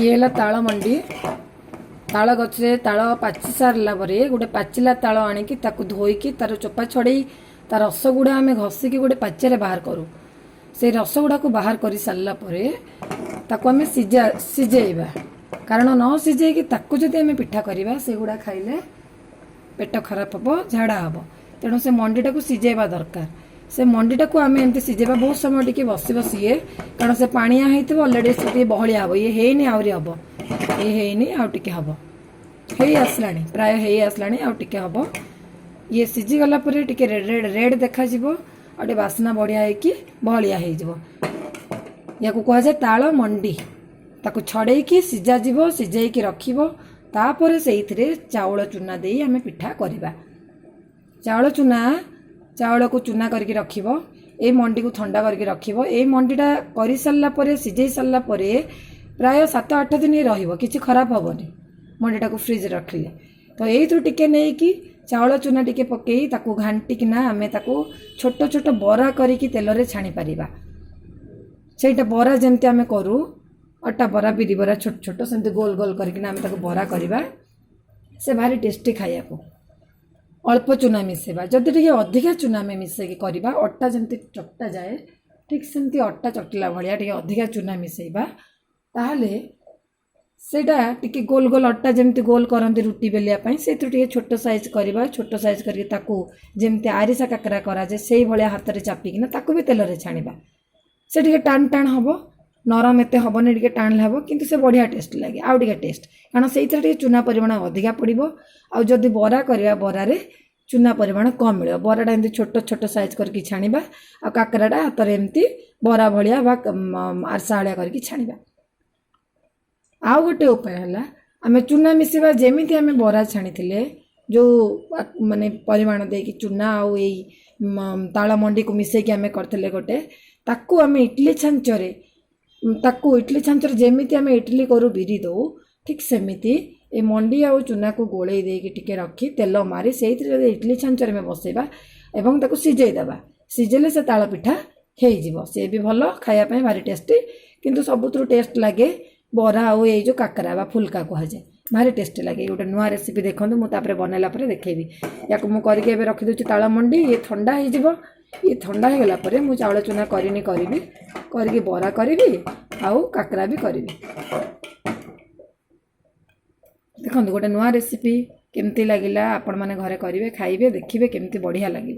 ଇଏ ହେଲା ତାଳ ମଣ୍ଡି। ତାଳ ଗଛରେ ତାଳ ପାଚି ସାରିଲା ପରେ ଗୋଟେ ପାଚିଲା ତାଳ ଆଣିକି ତାକୁ ଧୋଇକି ତାର ଚୋପା ଛଡ଼େଇ ତା ରସଗୁଡ଼ା ଆମେ ଘଷିକି ଗୋଟେ ପାଚିଆରେ ବାହାର କରୁ। ସେଇ ରସଗୁଡ଼ାକୁ ବାହାର କରି ସାରିଲା ପରେ ତାକୁ ଆମେ ସିଝେଇବା, କାରଣ ନ ସିଝେଇକି ତାକୁ ଯଦି ଆମେ ପିଠା କରିବା, ସେଗୁଡ଼ା ଖାଇଲେ ପେଟ ଖରାପ ହେବ, ଝାଡ଼ା ହେବ। ତେଣୁ ସେ ମଣ୍ଡିଟାକୁ ସିଝେଇବା ଦରକାର। ସେ ମଣ୍ଡିଟାକୁ ଆମେ ଏମିତି ସିଝେଇବା, ବହୁତ ସମୟ ଟିକେ ବସିବ ସିଏ, କାରଣ ସେ ପାଣିଆ ହେଇଥିବ ଅଲରେଡ଼ି, ସେ ଟିକେ ବହଳିଆ ହେବ। ଇଏ ହେଇନି, ଆହୁରି ହେବ। ଇଏ ହେଇନି, ଆଉ ଟିକେ ହେବ। ହେଇ ଆସିଲାଣି, ପ୍ରାୟ ହେଇ ଆସିଲାଣି, ଆଉ ଟିକେ ହେବ। ଇଏ ସିଝିଗଲା ପରେ ଟିକେ ରେଡ଼୍ ରେଡ଼୍ ରେଡ଼୍ ଦେଖାଯିବ ଆଉ ଟିକେ ବାସ୍ନା ବଢ଼ିଆ ହେଇକି ବହଳିଆ ହେଇଯିବ। ୟାକୁ କୁହାଯାଏ ତାଳ ମଣ୍ଡି। ତାକୁ ଛଡ଼େଇକି ସିଝାଯିବ, ସିଝେଇକି ରଖିବ। ତାପରେ ସେଇଥିରେ ଚାଉଳ ଚୁନା ଦେଇ ଆମେ ପିଠା କରିବା। ଚାଉଳ ଚୁନା, ଚାଉଳକୁ ଚୁନା କରିକି ରଖିବ, ଏଇ ମଣ୍ଡିକୁ ଥଣ୍ଡା କରିକି ରଖିବ। ଏଇ ମଣ୍ଡିଟା କରିସାରିଲା ପରେ, ସିଝେଇ ସାରିଲା ପରେ ପ୍ରାୟ 7-8 ଦିନ ରହିବ, କିଛି ଖରାପ ହେବନି ମଣ୍ଡିଟାକୁ ଫ୍ରିଜରେ ରଖିଲେ। ତ ଏଇଥିରୁ ଟିକେ ନେଇକି ଚାଉଳ ଚୁନା ଟିକେ ପକେଇ ତାକୁ ଘାଣ୍ଟିକିନା ଆମେ ତାକୁ ଛୋଟ ଛୋଟ ବରା କରିକି ତେଲରେ ଛାଣିପାରିବା। ସେଇଟା ବରା ଯେମିତି ଆମେ କରୁ, ଅଟା ବରା, ବିରି ବରା, ଛୋଟ ଛୋଟ ସେମିତି ଗୋଲ ଗୋଲ କରିକିନା ଆମେ ତାକୁ ବରା କରିବା। ସେ ଭାରି ଟେଷ୍ଟି ଖାଇବାକୁ। ଅଳ୍ପ ଚୁନା ମିଶାଇବା। ଯଦି ଟିକେ ଅଧିକା ଚୁନା ଆମେ ମିଶାଇକି କରିବା, ଅଟା ଯେମିତି ଚକଟା ଯାଏ, ଠିକ୍ ସେମିତି ଅଟା ଚକଟିଲା ଭଳିଆ ଟିକେ ଅଧିକା ଚୁନା ମିଶାଇବା, ତାହେଲେ ସେଇଟା ଟିକେ ଗୋଲ ଗୋଲ, ଅଟା ଯେମିତି ଗୋଲ କରନ୍ତି ରୁଟି ବେଲିବା ପାଇଁ, ସେଇଥିରୁ ଟିକେ ଛୋଟ ସାଇଜ୍ କରିବା। ଛୋଟ ସାଇଜ୍ କରିକି ତାକୁ ଯେମିତି ଆରିସା କାକରା କରାଯାଏ, ସେଇଭଳିଆ ହାତରେ ଚାପିକିନା ତାକୁ ବି ତେଲରେ ଛାଣିବା। ସେ ଟିକେ ଟାଣ ଟାଣ ହେବ, ନରମ ଏତେ ହେବନି, ଟିକେ ଟାଣ ହେବ, କିନ୍ତୁ ସେ ବଢ଼ିଆ ଟେଷ୍ଟ ଲାଗେ, ଆଉ ଟିକେ ଟେଷ୍ଟ, କାରଣ ସେଇଥିରେ ଟିକେ ଚୁନା ପରିମାଣ ଅଧିକା ପଡ଼ିବ। ଆଉ ଯଦି ବରା କରିବା, ବରାରେ ଚୁନା ପରିମାଣ କମ୍ ମିଳିବ। ବରାଟା ଏମିତି ଛୋଟ ଛୋଟ ସାଇଜ୍ କରିକି ଛାଣିବା ଆଉ କାକରାଟା ହାତରେ ଏମିତି ବରା ଭଳିଆ ବା ଆରସା ଭଳିଆ କରିକି ଛାଣିବା। ଆଉ ଗୋଟେ ଉପାୟ ହେଲା ଆମେ ଚୁନା ମିଶେଇବା। ଯେମିତି ଆମେ ବରା ଛାଣିଥିଲେ, ଯେଉଁ ମାନେ ପରିମାଣ ଦେଇକି ଚୁନା ଆଉ ଏଇ ତାଳ ମଣ୍ଡିକୁ ମିଶେଇକି ଆମେ କରିଥିଲେ ଗୋଟେ, ତାକୁ ଆମେ ଇଟଲି ଛାଞ୍ଚରେ, ତାକୁ ଇଟଲି ଛାଞ୍ଚରେ ଯେମିତି ଆମେ ଇଟଲି କରୁ, ବିରି ଦେଉ, ଠିକ୍ ସେମିତି ଏ ମଣ୍ଡି ଆଉ ଚୁନାକୁ ଗୋଳେଇ ଦେଇକି ଟିକେ ରଖି ତେଲ ମାରି ସେଇଥିରେ ଯଦି ଇଟଲି ଛାଞ୍ଚରେ ଆମେ ବସେଇବା ଏବଂ ତାକୁ ସିଝେଇ ଦେବା, ସିଝେଇଲେ ସେ ତାଳ ପିଠା ହେଇଯିବ। ସେ ବି ଭଲ ଖାଇବା ପାଇଁ, ଭାରି ଟେଷ୍ଟି। କିନ୍ତୁ ସବୁଥିରୁ ଟେଷ୍ଟ ଲାଗେ ବରା ଆଉ ଏଇ ଯେଉଁ କାକରା ବା ଫୁଲକା କୁହାଯାଏ, ଭାରି ଟେଷ୍ଟି ଲାଗେ। ଗୋଟେ ନୂଆ ରେସିପି ଦେଖନ୍ତୁ, ମୁଁ ତାପରେ ବନେଇଲା ପରେ ଦେଖେଇବି। ୟାକୁ ମୁଁ କରିକି ଏବେ ରଖିଦେଉଛି ତାଳ ମଣ୍ଡି। ଇଏ ଥଣ୍ଡା ହେଇଯିବ। ଇଏ ଥଣ୍ଡା ହେଇଗଲା ପରେ ମୁଁ ଚାଉଳ ଚୁନା କରିନି, କରିବି, କରିକି ବରା କରିବି ଆଉ କାକରା ବି କରିବି। ଦେଖନ୍ତୁ, ଗୋଟେ ନୂଆ ରେସିପି କେମିତି ଲାଗିଲା? ଆପଣମାନେ ଘରେ କରିବେ, ଖାଇବେ, ଦେଖିବେ କେମିତି ବଢ଼ିଆ ଲାଗିବ।